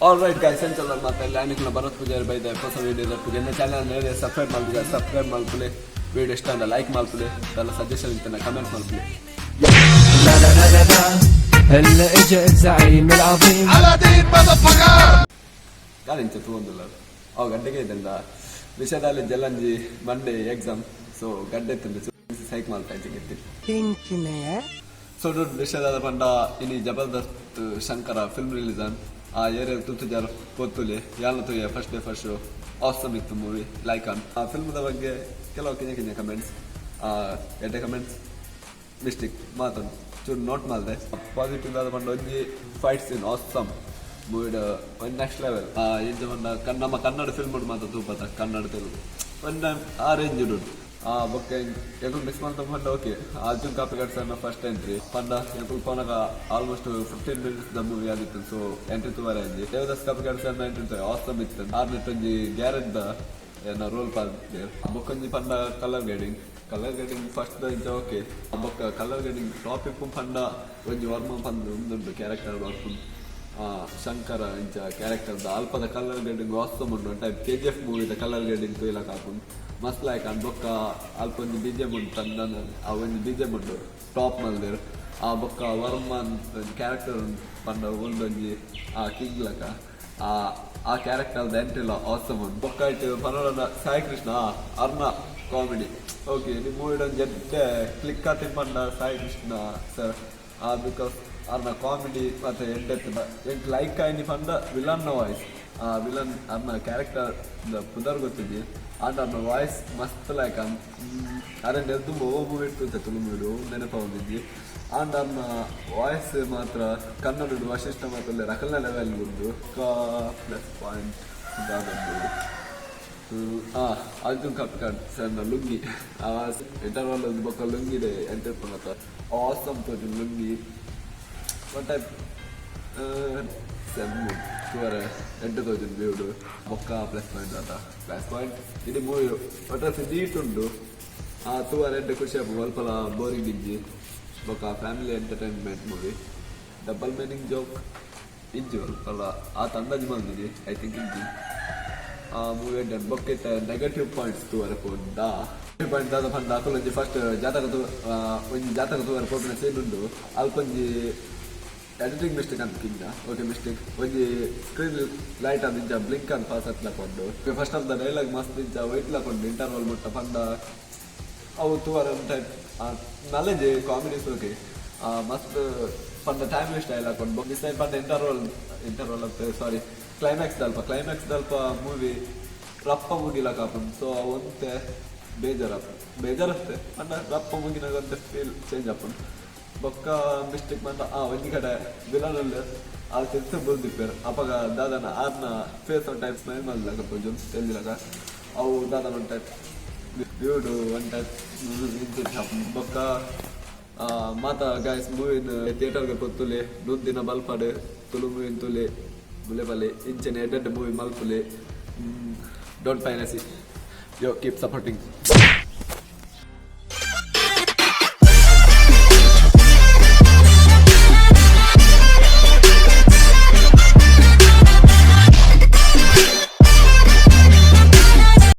All right guys, ಎಂಚಲ್ಲ ಮಾತೆಲ್ಲ? ಯಾನಿಕ್ಲ ಭರತ್ ಪೂಜಾರಿ ಬೈದೆ ಹೊಸ video ದೊಟ್ಟಿಗೆ. ಎನ್ನ ಚಾನಲ್ ಸಬ್ಸ್ಕ್ರೈಬ್ ಮಲ್ಪುಜ, ಸಬ್ಸ್ಕ್ರೈಬ್ ಮಲ್ಪುಲೆ. ವೀಡಿಯೋ ಇಷ್ಟ ಅಂಡ ಲೈಕ್ ಮಲ್ಪುಲೆ. ದಾಲ ಸಜೆಷನ್ ಇತ್ತಂಡ ಕಮೆಂಟ್ ಮಲ್ಪುಲೆ. هلا اجا الزعيم العظيم. ದಾಲ ಇಂಚ ತೂವೊಂದುಲ್ಲ ಅವು ಗಡ್ಡೆಗೆ ಇದ್ದಂಡ ವಿಷಯದಲ್ಲಿ ಜಲಂಜಿ Monday exam, so ಗಡ್ಡೆ ಇತ್ತಂಡ ಸೈಕ್ ಮಲ್ತ ಇಜ್ಜಿಗೆತ್ತಿ. ಸೊ ವಿಷಯದಾದ ಪಂಡ, ಇನಿ ಜಬರ್ದಸ್ತ್ ಶಂಕರ ಫಿಲ್ಮ್ ರಿಲೀಸ್ ಅನ್. ಆ ಏರಿಯಾ ತುತ್ತು ಜಾರ ಪೊತ್ತುಲೆ ಯಾನ ತೂಯ. First day first show awesome ಇತ್ತು ಮೂವಿ, ಲೈಕ್ ಅನ್. ಆ ಫಿಲ್ಮ್ದ ಬಗ್ಗೆ ಕೆಲವು ಕಿಂಜ ಕಿಂಜ ಕಮೆಂಟ್ಸ್, ಎಡ್ಡೆ ಕಮೆಂಟ್ಸ್, ಮಿಸ್ಟೇಕ್ ಮಾತೊಂದು ಚೂರು ನೋಟ್ ಮಾಡಿದೆ. ಪಾಸಿಟಿವ್ ಆದ ಪಂಡ, ಒಂಜಿ fight scene awesome ಮೂವಿಡ್, ಒಂದು ನೆಕ್ಸ್ಟ್ ಲೆವೆಲ್. ಇಂಚ ಪಂಡ ನಮ್ಮ ಕನ್ನಡ ಫಿಲ್ಮ್ ಮಾತ್ರ ತೂಪತ, ಕನ್ನಡ ತೆಲುಗು ಒಂದು ಆ ರೇಂಜ್ ಉಂಟು. ಆ ಬೊಕ್ಕ ಎಂಕುಲು ಮಿಸ್ ಮಲ್ತ ಪಂಡ, okay, Arjun Kapikad sir first entry ಪಂಡ ಎಂಕುಲು ಪೋನಗ ಆಲ್ಮೋಸ್ಟ್ 15 ಮಿನಿಟ್ಸ್ ದ ಮೂವಿ ಆಗಿತ್ತು. ಸೊ ಎಂಟ್ರಿ ತೂವರೆ ಅಂಜಿ Devadas Kapikad sir entry awesome ಇತ್ತು. ಆರ್ನೆಟ್ ಒಂಜಿ ಗ್ಯಾರೇಜ್ ದ ಏನ ರೋಲ್ ಪಾಡ್ದೇರ್. ಬೊಕ್ಕೊಂಜಿ ಪಂಡ colour grading. Colour grading first ದ ಇಂಚ ಓಕೆ. ಬೊಕ್ಕ colour grading topic ಪಂಡ ಒಂಜಿ ವರ್ಮ ಪಂದ್ ಉಂದುಂಡು ಕ್ಯಾರೆಕ್ಟರ್ ಬರ್ಪುಂಡು. ಶಂಕರ ಇಂಚ ಕ್ಯಾರೆಕ್ಟರ್ ದ ಅಲ್ಪದ colour grading awesome ಉಂಡು. ಟೈಪ್ ಕೆಜಿಎಫ್ ಮೂವಿದ ಕಲರ್ ಗ್ರೇಡಿಂಗ್ ತೂಯಲಕ ಆಪುಂಡು, ಮಸ್ತ್ ಲಾಯ್ಕ್ ಅಂಡ್. ಬೊಕ್ಕ ಅಲ್ಪ ಒಂಜಿ ಬಿಜಿಎಂ ಉಂಟು ತಂದನ, ಆ ಒಂಜಿ ಬಿಜಿಎಂ ಉಂಟು, ಟಾಪ್ ಮಲ್ದೆರ್. ಆ ಬೊಕ್ಕ ವರ್ಮನ್ ಕ್ಯಾರೆಕ್ಟರ್ ಪಂಡ ಉಂದೊಂಜಿ ಆ ಕಿಂಗ್ ಲಕ, ಆ ಆ ಕ್ಯಾರೆಕ್ಟರ್ ದ ಎಂಟ್ರಿ ಲ ಆಸಮ್ ಉಂಟು. ಬೊಕ್ಕ ಇಟ್ಟು ಪನೋಡ ಸಾಯಿ ಕೃಷ್ಣ ಅರ್ನ ಕಾಮಿಡಿ ಓಕೆ. ನಿಮ್ಮ ಮೂವಿ ಒಂಜಿ ಎಡ್ಡೆ ಕ್ಲಿಕ್ ಆತಿನ ಪಂಡ ಸಾಯಿ ಕೃಷ್ಣ ಸರ್ ಆ, because ಅರ್ನ ಕಾಮಿಡಿ ಮತ್ತೆ ಎಡ್ಡೆ ಇತ್ತದ. ಎಂಕ್ ಲೈಕ್ ಆಯ್ನಿ ಪಂಡ ವಿಲನ್ ವಾಯ್ಸ್. ಆ ವಿಲನ್ ಅರ್ನ ಕ್ಯಾರೆಕ್ಟರ್ ಪುದರ್ ಗೊತ್ತಿದ್ದಿ, ಆಂಡ ಅರ್ನ ವಾಯ್ಸ್ ಮಸ್ತ್ ಲೈಕ್. ಅರೆ ನೆರ್ದು ಓ ಮೂವಿ ಇರ್ತದೆ, ತುಳು ಮೂವಿ ನೆನಪಾವೊಂದಿದ್ದಿ. ಆಂಡ ಅರ್ನ ವಾಯ್ಸ್ ಮಾತ್ರ ಕನ್ನಡದ ವಶಿಷ್ಠ ಮಾತ್ರ ರಕಲ್ನ ಲೆವೆಲ್ ಉಂಡು. ಪ್ಲಸ್ ಪಾಯಿಂಟ್ ದಾದೊಂದು ಆ ಅರ್ಜುನ್ ಕಾಪಿಕಾಡ್ ಸರ್ ಲುಂಗಿ, ಆ ಇಂಟರ್ವಲ್ ಬೊಕ್ಕ ಲುಂಗಿ ಎಂಟರ್ ಪನ್ನತ ಆಸಮ್ ತೋಜುಂಡು. ಲುಂಗಿ ಒನ್ ಟೈಪ್ ಸೆಮ್ಮು ತೂವರೆ ಎಡ್ಡೆ ತೋಜುಂಡು ವ್ಯೂಡು. ಬೊಕ್ಕ ಪ್ಲಸ್ ಪಾಯಿಂಟ್ ಆತ, ಪ್ಲಸ್ ಪಾಯಿಂಟ್ ಇಡೀ ಮೂವಿ ಒಟ್ಟಾರೆ ನೀಟ್ ಉಂಡು. ಆ ತೂವರೆ ಎಡ್ಡೆ ಖುಷಿ ಆಪುಂಡು, ಅಲ್ಪಲ ಬೋರಿಂಗ್ ಇಜ್ಜಿ. ಬೊಕ್ಕ family entertainment movie. Double meaning joke ಇಜ್ಜಿ ಅಲ್ಪಲ, ಆತ ಅಂದಾಜು ಮಲ್ದಿನಿ I think ಇಜ್ಜಿ. ಆ ಮೂವಿ ಎಡ್ಡೆ. ಬೊಕ್ಕ ಇತ್ತೆ ನೆಗೆಟಿವ್ ಪಾಯಿಂಟ್ಸ್ ತೂವರೆ ಪೋಂಡ, ಪಾಯಿಂಟ್ ದಾದ ಪಂಡ, ಅಕುಲೊಂಜಿ ಫಸ್ಟ್ ಜಾತಕ ತೂ ಒಂಜಿ ಜಾತಕ ತೂವರೆ ಪೋಪಿನ ಸೀನ್ ಉಂಡು. ಅಲ್ಪೊಂಜಿ ಎಡಿಟಿಂಗ್ ಮಿಸ್ಟೇಕ್ ಅಂತ ಕಿಂಜ ಓಕೆ ಮಿಸ್ಟೇಕ್. ಒಂಜಿ ಸ್ಕ್ರೀನ್ ಲೈಟ್ ಅಂದ್ ಇಂಚ ಬ್ಲಿಂಕ್ ಅಂತ pass ಹತ್ಲಕೊಂಡು. First of the dialogue ಮಸ್ತ್ ಇಂಚ ವೈಟ್ ಲಾಕೊಂಡು ಇಂಟರ್ವಲ್ ಮುಟ್ಟ ಪಂಡ ಅವು ತೂವರೆ ಒಂದು ಟೈಪ್ ನಾಲೆಜ್ ಕಾಮಿಡೀಸ್ ಓಕೆ. ಮಸ್ತ್ ಪಂಡ ಟೈಮ್ ವೇಸ್ಟ್ ಆಯ್ಲ ಹಾಕೊಂಡು ಮಿಸ್ ಪಂಡ ಇಂಟರ್ವಲ್, ಇಂಟರ್ವಲ್ ಅಂತ ಸಾರಿ, ಕ್ಲೈಮ್ಯಾಕ್ಸ್ ದಲ್ಪ, ಕ್ಲೈಮ್ಯಾಕ್ಸ್ ದಲ್ಪ ಮೂವಿ ರಪ್ಪ ಮುಗಿಲಕ ಆಪುಂಡು. ಸೊ ಒಂತೆ ಬೇಜಾರಪ್ಪು, ಬೇಜಾರತ್ತೆ ಪಂಡ ರಪ್ಪ ಮುಗಿನಾಗ ಒಂತೆ ಫೀಲ್ ಚೇಂಜ್ ಆಪುಂಡು. ಬೊಕ್ಕ ಮಿಸ್ಟೇಕ್ ಬಂದ ಆ ಒಂಜಿ ಕಡೆ ವಿಲನ್ ಆ ತಿರ್ತು ಬುಲ್ದಿಪ್ಪೆರ್. ಅಪಗ ದಾದನ ಆರ್ನ ಫೇಸ್ ಒಂದು ಟೈಪ್ ಸ್ಮೈಲ್ ಮಲ್ಲಕ ತೋಜುಂಡು ತೆಲ್ದಿಲಕ. ಅವು ದಾದನ ಒಂದು ಟೈಪ್ ವ್ಯೂಡು ಒನ್ ಟೈಪ್ ಬೊಕ್ಕ ಮಾತ ಗಾಯ್ಸ್, ಮೂವಿನ ಥಿಯೇಟರ್ಗೆ ಪೊತ್ತುಲೆ, 100 ದಿನ ಬಲ್ಪಡು ತುಳು ಮೂವಿನ ತುಲೆ ಬುಲೆ ಬಲೆ. ಇಂಚನೆ ಎಡ್ಡೆಡ್ಡೆ ಮೂವಿ ಮಲ್ಪುಲೆ. Don't piracy yo, keep supporting.